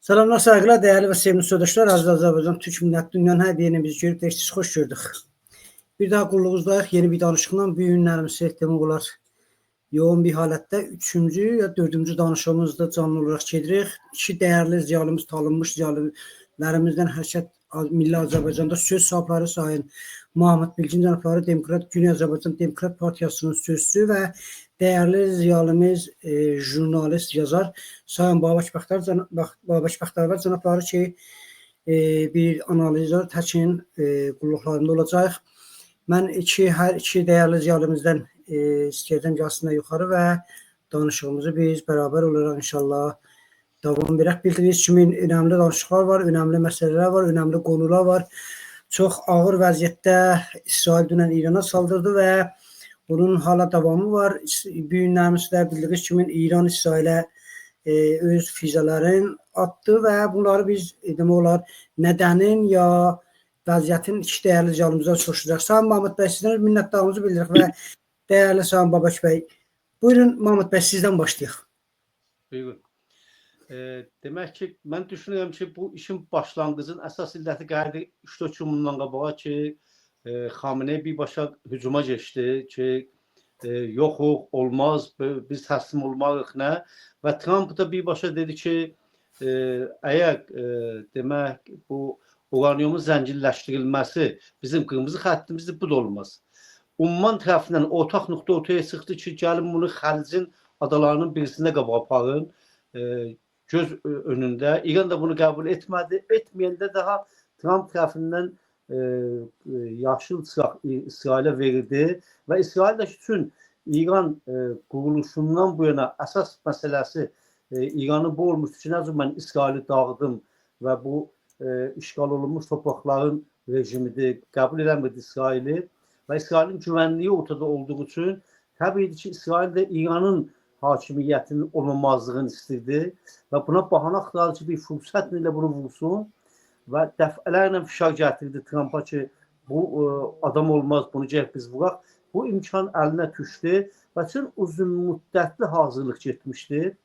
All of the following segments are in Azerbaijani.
Salamlar, saygılar, değerli ve sevimli soydaşlar. Aziz Azərbaycan, Türk millət, dünyanın hər bir yerini bizi görüb deyirsiz, xoş gördük. Bir daha qulluğuzdayıq yeni bir danışıqla. Bu günlərimiz demək olar yoğun bir halətdə üçüncü ya dördüncü danışığımızda canlı olaraq gedirik. İki dəyərli ziyalımız, tanınmış ziyalılarımızdan Hərəkət Milli Azərbaycanda söz sahibləri Sayın Mahmud Bilgin cənabları, Demokrat Güney Azərbaycan Demokrat Partiyasının sözçüsü və dəyərli ziyalımız, jurnalist, yazar Sayın Babək Bəxtərvar cənabları ki, bir analizör təkin qulluqlarında olacaq. Mən hər iki dəyərli ziyalımızdan istəyəcəm gəlsinlər yuxarı və danışığımızı biz bərabər olaraq inşallah davam verək. Bildiyiniz kimi önəmli danışıqlar var, önəmli məsələlər var, önəmli qonular var. Çox ağır vəziyyətdə İsrail dünən İrana saldırdı və bunun hala davamı var. Bu günlərimiz də bildiyiniz kimi İran İsrailə öz füzələrini atdı və bunları biz demək olar nədənin ya vəziyyətin iki dəyərli ziyalımızdan soruşacaq. Sayın Mahmud bəy, sizdən minnətdarlığımızı bildiririk və dəyərli Sayın Babək bəy. Buyurun Mahmud bəy, sizdən başlayaq. Buyurun. Demək ki, mən düşünürəm ki, bu işin başlanğıcının əsas illəti gəldi 3-4 gün bundan qabağa ki, Xamenei birbaşa hücuma keçdi ki, yoxuq, olmaz, biz təslim olmarıq nə və Trump da birbaşa dedi ki, əgər demək bu uraniumun zənginləşdirilməsi bizim qırmızı xəttimizdir, bu da olmaz. Umman tərəfindən ortaq nöqtə ortaya çıxdı ki, gəlin bunu Xəlicin adalarının birisində qabağa aparın, göz önündə. İran da bunu qəbul etmədi. Etməyəndə daha Trump tərəfindən yaşıl çıraq İsrailə verildi və İsrail də üçün İran quruluşundan bu yana əsas məsələsi İranı bu olmuşdu ki, nə cür mən İsraili dağıdım və bu işğal olunmuş torpaqların rejimidir, qəbul eləmirdi İsraili və İsrailin güvənliyi ortada olduğu üçün təbii ki, İsrail də İranın hakimiyyətinin olmamazlığını istəyirdi və buna bahana axtardı ki, bir fürsətlə elə bunu vursun və dəfələrlə fişar gətirdi Trumpa ki, bu adam olmaz, bunu gəlib biz vuraq. Bu imkan əlinə düşdü və üçün uzun müddətli hazırlıq getmişdi.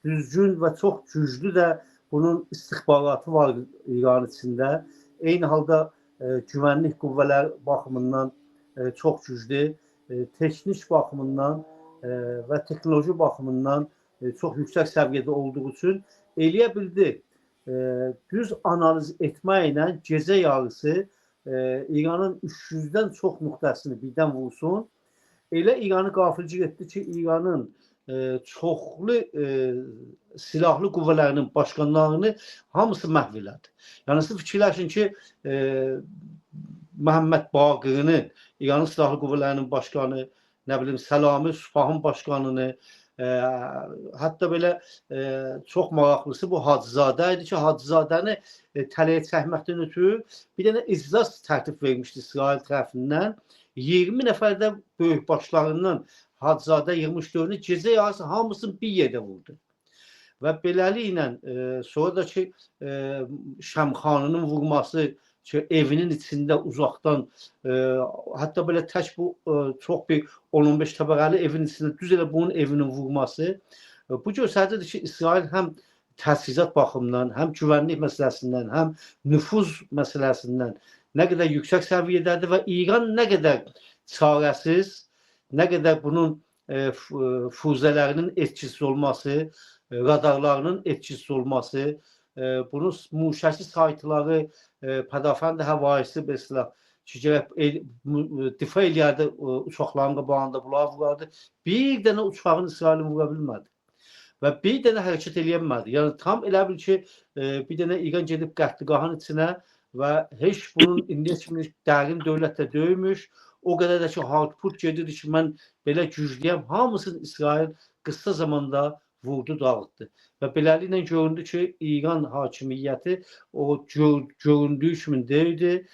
Düzgün və çox güclü də bunun istixbaratı var İran içində. Eyni halda güvənlik qüvvələri baxımından çox güclü, texnik baxımından və texnoloji baxımından çox yüksək səviyyədə olduğu üçün eləyə bildi. Düz analiz etməklə gecə yarısı İranın 300-dən çox nöqtəsini birdən vursun. Elə İranı qafilcik etdi ki, İranın çoxlu silahlı qüvvələrinin başqanlarını hamısı məhv elədi. Yəni siz fikirləşin ki, Məhəmməd Baqirinin, İranın silahlı qüvvələrinin başqanı, nə bilim Səlami Supahın başqanını, hətta belə çox maraqlısı bu Hacızadə idi ki, Hacızadəni tələyə çəkməkdən ötürü bir dənə iclas tərtib vermişdi İsrail tərəfindən. 20 nəfər də böyük başlarından Hacızadə yığmışdı, gecə yarısı hamısını bir yerdə vurdu. Və beləliklə sonra da ki, Şəmxanının vurması ki, evinin içində uzaqdan, hətta belə tək bu çox bir 10-15 təbəqəli evin içində düz elə bunun evinin vurması. Bu göstəridir ki, İsrail həm təchizat baxımından, həm güvənlik məsələsindən, həm nüfuz məsələsindən nə qədər yüksək səviyyədədir və İran nə qədər çarəsiz, nə qədər bunun füzələrinin etkisiz olması, radarlarının etkisiz olması, bunun müşəki saytları, pədafənd həvaisi mesela ki, gərək difa eləyərdi uçaqların qabağında bunlar vurardı. Bir dənə uçağın İsrailin vura bilmədi və bir dənə hərəkət eləyə bilmədi. Yəni tam elə bil ki, bir dənə İran gedib qətliqahın içinə və heç bunun indiyə kimi dərin dövlətlə döymüş. O qədər də ki, hardput gedirdi ki, mən belə güclüyəm. Hamısını İsrail qısa zamanda vurdu, dağıtdı. Və beləliklə göründü ki, İran hakimiyyəti o göründüyü kimi deyildi.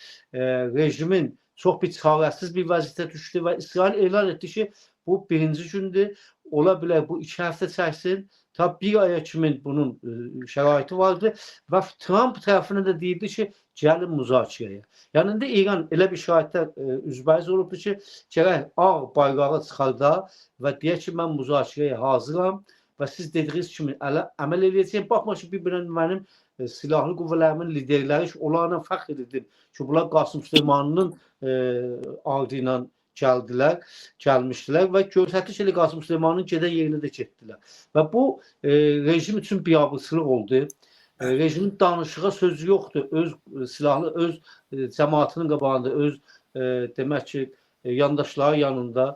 Rejimin çox bir çarəsiz bir vəziyyətə düşdü və İsrail elan etdi ki, bu birinci gündür. Ola bilər bu 2 həftə çəksin. Ta bir aya kimi bunun şəraiti vardı və Trump tərəfindən də deyildi ki, gəlin müzakirəyə. Yəni indi İran elə bir şəraitdə üzbəüz olubdur ki, gərək ağ bayrağı çıxarda və deyək ki, mən müzakirəyə hazıram. Və siz dediyiniz kimi əməl eləyəcəyəm. Baxma ki, bir-birinə mənim silahlı qüvvələrimin liderləri onlarla fəxr edirdim ki, bunlar Qasım Süleymanının adı ilə gəldilər, gəlmişdilər və göstərdi ki, Qasım Süleymanın gedən yerinə də getdilər. Və bu rejim üçün biabırçılıq oldu. Rejimin danışığa sözü yoxdur. Öz silahlı, öz cəmaatının qabağında, öz demək ki, yandaşları yanında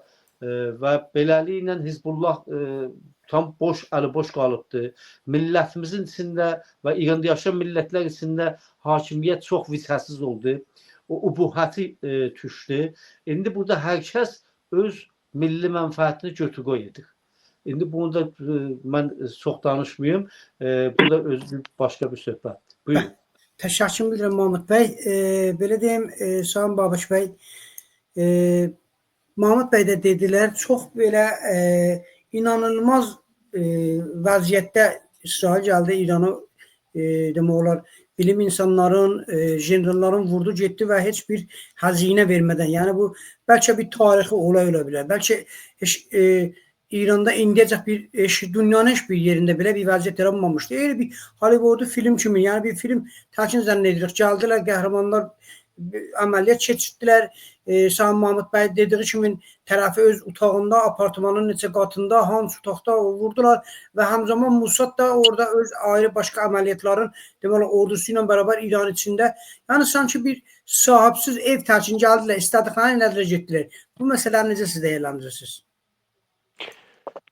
və beləliklə Hizbullah tam boş, əli boş qalıbdır. Millətimizin içində və İranda yaşayan millətlər içində hakimiyyət çox vüsətsiz oldu. O ubuhəti düşdü. İndi burada hər kəs öz milli mənfəətini götür-qoy edir. İndi bunu da mən çox danışmayım. Bu da özü başqa bir söhbətdir. Buyurun. Təşəkkür edirəm Mahmud bəy. Belə deyim, Sayın Babək bəy, Mahmud bəy də dedilər, çox belə inanılmaz vəziyyətdə İsrail gəldi İranı, demək olar, bilim insanların, generalların vurdu getdi və heç bir xəzinə vermədən. Yəni bu bəlkə bir tarixi olay ola bilər. Bəlkə heç İranda indiyəcək bir heç, dünyanın heç bir yerində belə bir vəziyyət yaranmamışdı. Elə bir Hollywood film kimi, yəni bir film təkin zənn edirik. Gəldilər qəhrəmanlar, əməliyyat keçirdilər. Sayın Mahmud bəy dediyi kimi tərəfi öz otağında, apartmanın neçə qatında, hansı otaqda vurdular və həmzaman Mossad da orada öz ayrı başqa əməliyyatların deməli ordusu ilə bərabər İran içində, yəni sanki bir sahibsiz ev təkin gəldilər, istədiklərini elədilər, getdilər. Bu məsələni necə siz dəyərləndirirsiniz?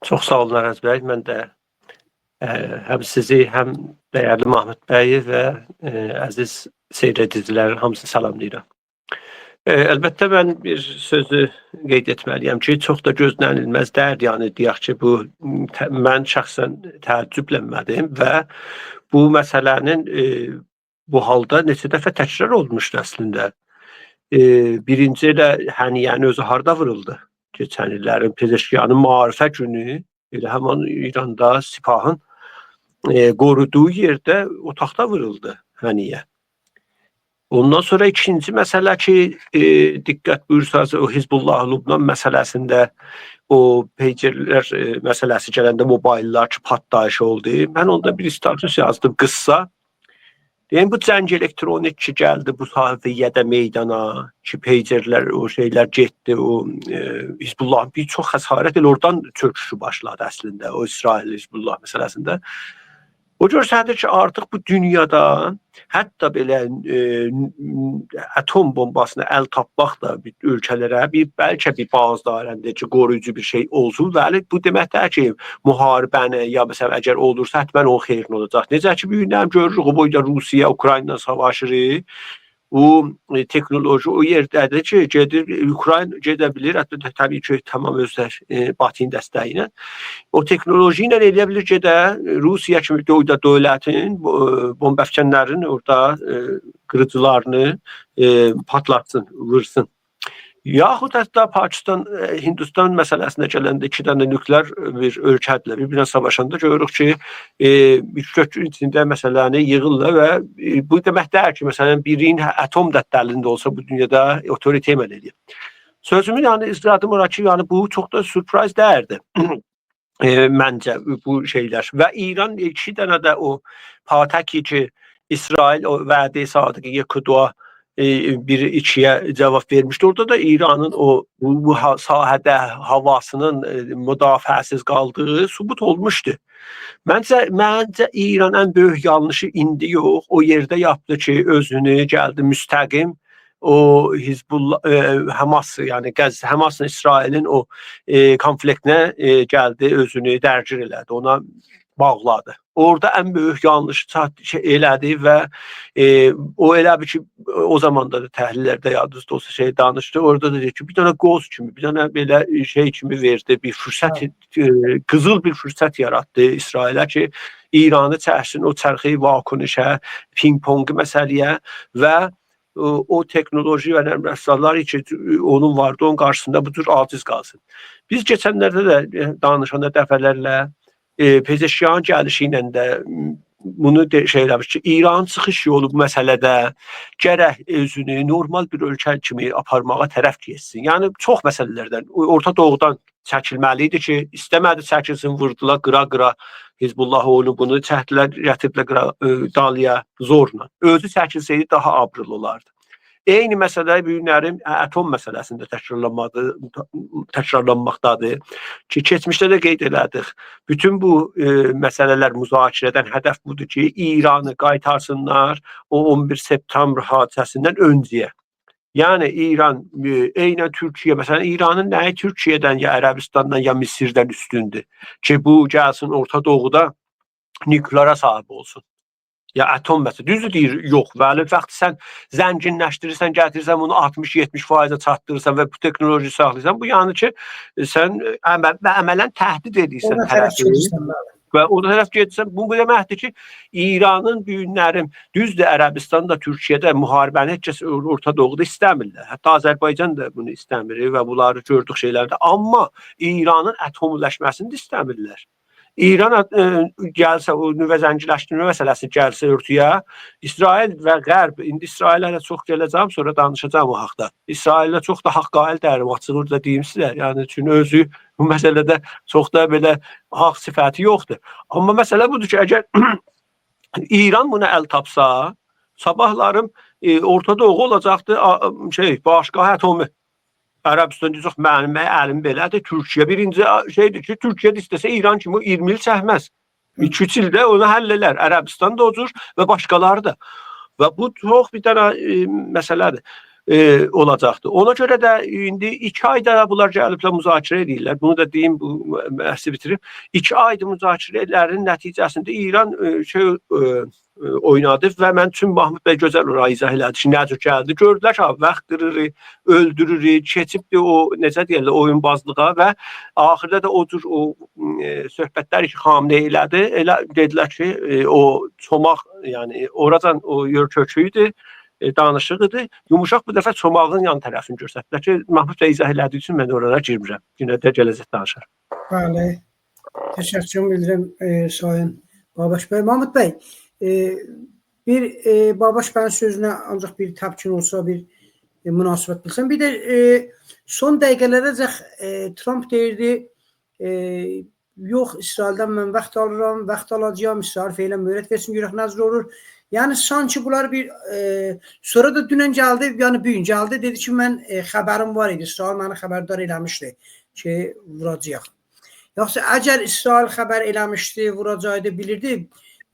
Çox sağ olun Araz bəy. Mən də həm sizi, həm dəyərli Mahmud bəyi və əziz seyredicilərin hamısını salamlayıram. Əlbəttə mən bir sözü qeyd etməliyəm ki, çox da gözlənilməz dərd, yəni deyək ki, bu mən şəxsən təəccüblənmədim və bu məsələnin bu halda neçə dəfə təkrar olmuşdu əslində. Birinci elə Həniyyənin özü harda vuruldu? Keçən illərin Pezeşkiyanın maarifə günü elə həmin İranda Sipahın qoruduğu yerdə otaqda vuruldu Həniyyə. Ondan sonra ikinci məsələ ki, diqqət buyursanız o Hizbullah Lübnan məsələsində o pagerlər məsələsi gələndə mobillər ki, partlayış oldu. Mən onda bir status yazdım qıssa. Deyim bu cəng elektronik ki gəldi bu sahədə meydana, ki pagerlər o şeylər getdi, o Hizbullahın bir çox xəsarət elə oradan çöküşü başladı əslində o İsrail Hizbullah məsələsində. O göstərir ki, artıq bu dünyada hətta belə atom bombasına əl tapmaq da bir ölkələrə bir bəlkə bir bazdarəndəki qoruyucu bir şey olsun. Bəli, bu deməkdir ki, müharibəni ya məsələn əgər olursa həttəmən onun xeyrinə olacaq. Necə ki, bu gündən görürük o boyda Rusiya Ukrayna savaşır. Bu texnoloji o yerdədir ki, gedir Ukrayna gedə bilir, hətta təbii ki, tamam öz Batının dəstəyi ilə. O texnoloji ilə eləyə bilir ki, də Rusiya kimi dövlətin bomba əfkənlərinin orada qırıcılarını patlatsın, vursun. Yaxud hətta Pakistan, Hindistan məsələsinə gələndə iki dənə nükleer bir ölkədirlər. Bir-birinə savaşanda görürük ki, 3-4 gün içində məsələni yığırlar və bu demək deyil ki, məsələn, birinin atom dəttəlində olsa bu dünyada otorite əməl edir. Sözümün yəni izladım ora ki, yəni bu çox da sürpriz deyildi. Məncə bu şeylər və İran iki dənə də o patəki ki, İsrail o vədə sadiqiyə kudua bir ikiyə cavab vermişdi. Orada da İranın o bu sahədə havasının müdafiəsiz qaldığı sübut olmuşdu. Məncə İran ən böyük yanlışı indi yox, o yerdə yapdı ki, özünü gəldi müstəqim o Hizbullah Hamas, yəni Qəzz Hamasla İsrailin o konfliktinə gəldi, özünü dərcir elədi, ona bağladı. Orada ən böyük yanlış elədi və o elə bir ki, o zamanda da təhlillərdə yadınızda olsa şey danışdı. Orada da dedi ki, bir dənə qoz kimi, bir dənə belə şey kimi verdi, bir fürsət, qızıl bir fürsət yaratdı İsrailə ki, İranı çəksin o çərxi vakunişə, ping-ponq məsələyə və o texnoloji və nərm ki, onun vardı, onun qarşısında bu cür aciz qalsın. Biz keçənlərdə də danışanda dəfələrlə Pezeşkiyanın gəlişi ilə də bunu şey eləmiş ki, İran çıxış yolu bu məsələdə gərək özünü normal bir ölkə kimi aparmağa tərəf getsin. Yəni çox məsələlərdən Orta Doğudan çəkilməli idi ki, istəmədi çəkilsin, vurdular qıra-qıra Hizbullah onu bunu çəkdilər, gətirdilər qıra dalıya zorla. Özü çəkilsəydi daha abrılı olardı. Eyni məsələ bu günlərin atom məsələsində təkrarlanmaqdadır ki, keçmişdə də qeyd elədik. Bütün bu məsələlər müzakirədən hədəf budur ki, İranı qaytarsınlar o 11 septembr hadisəsindən öncəyə. Yəni İran eynən Türkiyə, məsələn İranın nəyi Türkiyədən ya Ərəbistandan ya Misirdən üstündür ki, bu gəlsin Orta Doğuda nükleara sahib olsun. Ya atom məsələ. Düzdür deyir, yox. Bəli, vaxt sən zənginləşdirirsən, gətirirsən bunu 60-70%-ə çatdırırsan və bu texnoloji saxlayırsan, bu yəni ki, sən əmələn təhdid edirsən tərəfi. Və o tərəf gedirsən, bu deməkdir ki, İranın bu günlərin, düzdür Ərəbistan da Türkiyədə müharibəni heç kəs Orta Doğuda istəmirlər. Hətta Azərbaycan da bunu istəmir və bunları gördük şeylərdə. Amma İranın atomlaşmasını da istəmirlər. İran gəlsə, o nüvə zənginləşdirmə məsələsi gəlsə örtüyə, İsrail və Qərb, indi İsrailə də çox gələcəm, sonra danışacağam o haqda. İsrailə çox da haqq qail deyirəm, açığı da deyim sizə. Yəni çünki özü bu məsələdə çox da belə haqq sifəti yoxdur. Amma məsələ budur ki, əgər İran buna əl tapsa, sabahlarım Orta Doğu olacaqdı, başqa atomu. Ərəbistan deyəcək, mənim əlim belədir. Türkiyə birinci şeydir ki, Türkiyə də istəsə İran kimi 20 il çəkməz. 2-3 ildə onu həll elələr. Ərəbistan da o cür və başqaları da. Və bu çox bir dənə məsələdir. Olacaqdır. Ona görə də indi 2 ayda bunlar gəliblər müzakirə edirlər. Bunu da deyim, bu bəhsi bitirim. 2 aydır müzakirələrin nəticəsində İran oynadı və mən üçün Mahmud bəy gözəl ora izah elədi ki, nə cür gəldi. Gördülər ki, vaxt qırırıq, öldürürük, keçibdi o, necə deyirlər, oyunbazlığa və axırda da o cür o söhbətləri ki, Xamenei elədi, elə dedilər ki, o çomaq, yəni oradan o yer kökü idi, danışıq idi. Yumuşaq bu dəfə çomağın yan tərəfini göstərdilər ki, Mahmud bəy izah elədiyi üçün mən oralara girmirəm. Yenə də gələcək danışar. Bəli. Təşəkkür edirəm sayın Babaş bəy. Mahmud bəy, bir Babaş bəyin sözünə ancaq bir təpkin olsa, bir münasibət bilsəm. Bir də son dəqiqələrəcək Trump deyirdi, yox, İsraildən mən vaxt alıram, vaxt alacağam, İsrail feylən möhlət versin, görək nə cür olur. Yəni sanki bunlar bir sonra da dünən gəldi, yəni bu gün gəldi, dedi ki, mən xəbərim var idi, İsrail məni xəbərdar eləmişdi ki, vuracaq. Yoxsa əgər İsrail xəbər eləmişdi, vuracaqdı, bilirdi,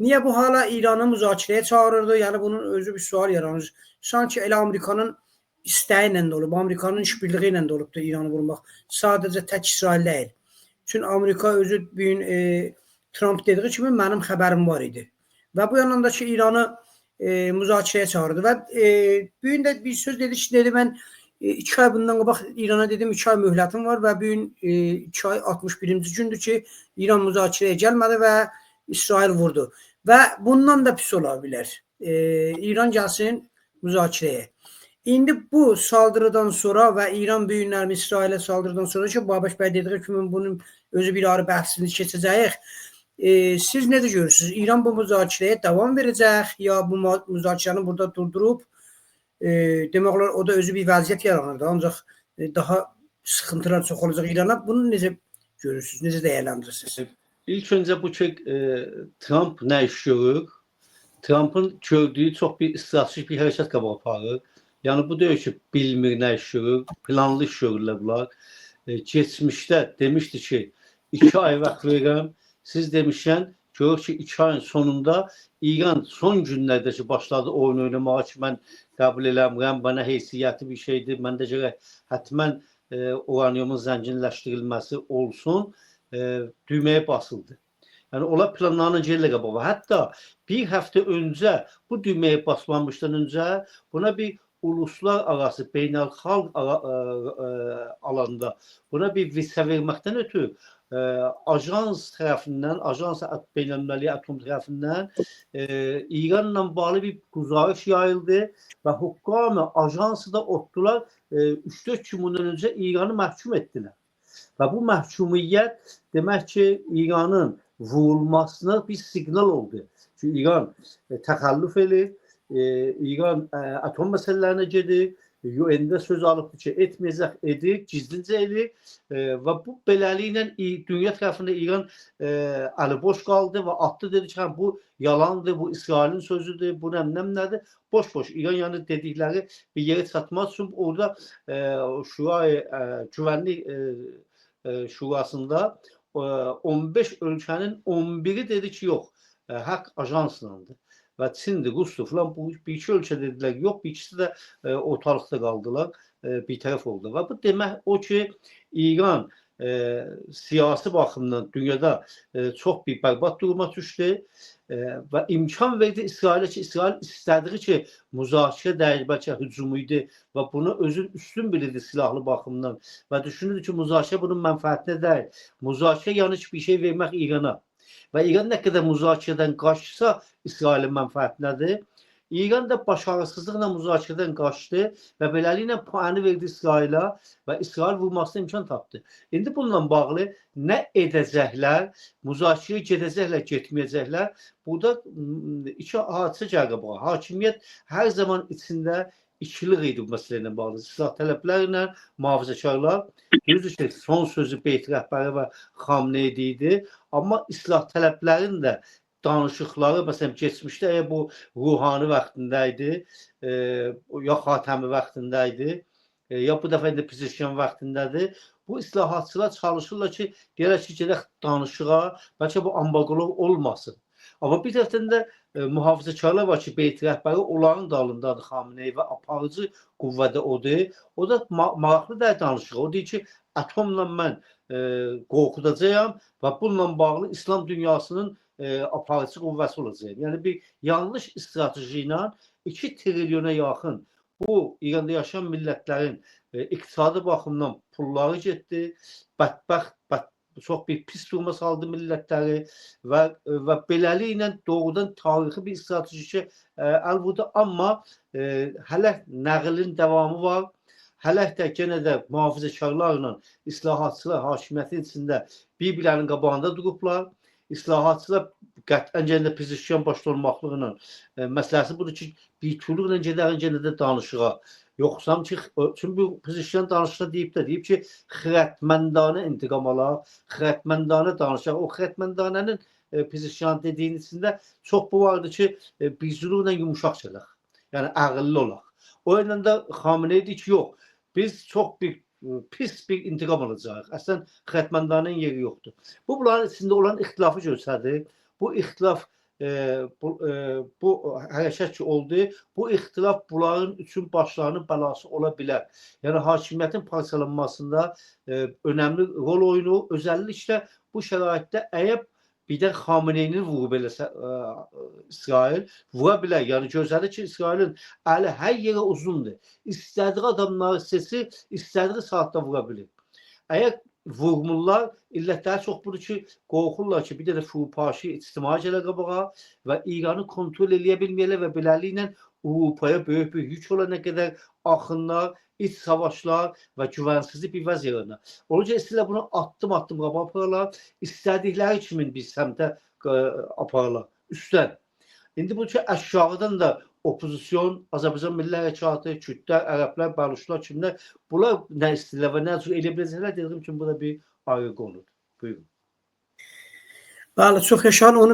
niyə bu hala İranı müzakirəyə çağırırdı? Yəni bunun özü bir sual yaranır. Sanki elə Amerikanın istəyi ilə də olub, Amerikanın işbirliyi ilə də olubdur İranı vurmaq. Sadəcə tək İsrail deyil. Çünki Amerika özü bu gün Trump dediyi kimi mənim xəbərim var idi. Və bu yandan da ki, İranı müzakirəyə çağırdı. Və bu gün də bir söz dedi ki, dedi mən 2 ay bundan qabaq İrana dedim 2 ay möhlətim var və bu gün 2 ay 61-ci gündür ki, İran müzakirəyə gəlmədi və İsrail vurdu. Və bundan da pis ola bilər. İran gəlsin müzakirəyə. İndi bu saldırıdan sonra və İran bu günlərin İsrailə saldırıdan sonra ki, Babaş bəy dediyi kimi bunun özü bir arı bəhsini keçəcəyik. Siz necə görürsünüz? İran bu müzakirəyə davam verəcək ya bu müzakirəni burada durdurub, demək olar o da özü bir vəziyyət yaranırdı. Ancaq daha sıxıntılar çox olacaq İrana. Bunu necə görürsünüz? Necə dəyərləndirirsiniz? İlk öncə bu ki, Trump nə iş görür? Trumpın gördüyü çox bir stratejik bir hərəkət qabağa aparır. Yəni bu deyil ki, bilmir nə iş görür, planlı iş görürlər bunlar. Keçmişdə demişdi ki, 2 ay vaxt verirəm. Siz demişkən, görür ki, 2 ayın sonunda İran son günlərdə ki, başladı oyun oynamağa ki, mən qəbul eləmirəm, mənə heysiyyəti bir şeydir, mən də gərək həttəmən uraniumun zənginləşdirilməsi olsun, düyməyə basıldı. Yəni, onlar planlarını gəlirlər qabağa. Hətta bir həftə öncə, bu düyməyə basmamışdan öncə buna bir uluslararası, beynəlxalq alanda buna bir visə verməkdən ötürü ajans tərəfindən, Ajans Beynəlmiləli Atom tərəfindən İranla bağlı bir güzariş yayıldı və hukkamı ajansı da otdular, 3-4 gün bundan öncə İranı məhkum etdilər. Və bu məhkumiyyət demək ki, İranın vurulmasına bir siqnal oldu. Ki İran təxəllüf eləyir, İran atom məsələlərinə gedir, UN-də söz alıbdır ki, etməyəcək, edir, gizlincə edir və bu beləliklə dünya tərəfində İran əli boş qaldı və atdı, dedi ki, hə, bu yalandır, bu İsrailin sözüdür, bu nəm nədir? Boş-boş İran yəni dedikləri bir yerə çatmaz üçün orada Şura Güvənlik Şurasında 15 ölkənin 11-i dedi ki, yox, haqq ajanslandı. Və Çindir, Rusdur filan bu bir iki ölkə dedilər yox, bir ikisi də ortalıqda qaldılar, bir tərəf oldu. Və bu demək o ki, İran siyasi baxımdan dünyada çox bir bərbad duruma düşdü və imkan verdi İsrailə ki, İsrail istədiyi ki, müzakirə deyil, bəlkə hücum idi və bunu özün üstün bilirdi silahlı baxımdan və düşünürdü ki, müzakirə bunun mənfəətinə deyil. Müzakirə yəni ki, bir şey vermək İrana. Və İran nə qədər müzakirədən qaçsa İsrailin mənfəətinədir. İran da başarısızlıqla müzakirədən qaçdı və beləliklə puanı verdi İsrailə və İsrail vurmasına imkan tapdı. İndi bununla bağlı nə edəcəklər, müzakirəyə gedəcəklər, getməyəcəklər? Burada iki hadisə gəlir qabağa. Hakimiyyət hər zaman içində ikilik idi bu məsələ ilə bağlı. İslah tələblərlə mühafizəkarlar, düzdür ki, son sözü Beyt rəhbəri və Xamney idi, amma islah tələblərin də danışıqları, məsələn, keçmişdə əgər bu Ruhani vaxtında idi, ya Xatəmi vaxtında idi, ya bu dəfə indi Pezeshkian vaxtındadır. Bu islahatçılar çalışırlar ki, deyirlər ki, gedək danışığa, bəlkə bu ambarqolov olmasın. Amma bir tərəfdən də mühafizəkarlar var ki, Beyt rəhbəri onların dalındadır Xamney və aparıcı qüvvədə odur. O da maraqlı da danışıq. O deyir ki, atomla mən qorxudacağam və bununla bağlı İslam dünyasının aparıcı qüvvəsi olacaq. Yəni bir yanlış strateji ilə 2 trilyona yaxın bu İranda yaşayan millətlərin iqtisadi baxımdan pulları getdi, bədbəxt, çox bir pis duruma saldı millətləri və beləliklə doğrudan tarixi bir strateji əl vurdu. Amma hələ nəqlin davamı var. Hələ də genə də mühafizəkarlarla islahatçılar hakimiyyətin içində bir-birlərinin qabağında durublar. İslahatçılar qətiyyən genə də Pezeshkian başda olmaqla məsələsi budur ki, bir türlü gedərin genə də danışığa. Yoxsa ki, çünki bu Pezeshkian danışıqda deyib də, deyib ki, xirətməndanə intiqam alaq, xirətməndanə danışaq. O xirətməndanənin Pezeshkian dediyinin içində çox bu vardı ki, bizuluqla yumuşaq gələk, yəni ağıllı olaq. O ilə də Xamenei deyir ki, yox, biz çox bir pis bir intiqam alacağıq. Əslən, xirətməndanənin yeri yoxdur. Bu, bunların içində olan ixtilafı göstərdi. Bu ixtilaf, bu hərəkət ki oldu, bu ixtilaf bunların üçün başlarının bəlası ola bilər. Yəni, hakimiyyətin parçalanmasında önəmli rol oyunu, özəlliklə bu şəraitdə əgər bir də Xameneyini vurub elə İsrail, vura bilər. Yəni, gözlədir ki, İsrailin əli hər yerə uzundur. İstədiyi adamları seçir, istədiyi saatda vura bilir. Əgər vurmurlar, illətləri çox budur ki, qorxurlar ki, bir də furupaşı ictimai gələ qabağa və İranı kontrol eləyə bilməyərlər və beləliklə Avropaya böyük bir yük olana qədər axınlar, iç savaşlar və güvənsizlik bir vəz yaranır. Ona görə istəyirlər bunu addım-addım qabağa aparırlar, istədikləri kimi bir səmtə aparırlar, üstdən. İndi bu ki, aşağıdan da opozisyon, Azərbaycan Milli Hərəkatı, Kürdlər, Ərəblər, Bəluşlar, kimlər, bunlar nə istəyirlər və nə cür eləyə biləcəklər, dediyim kimi bu da bir ayrı qonudur. Buyurun. Bəli, çox yaşa. Onu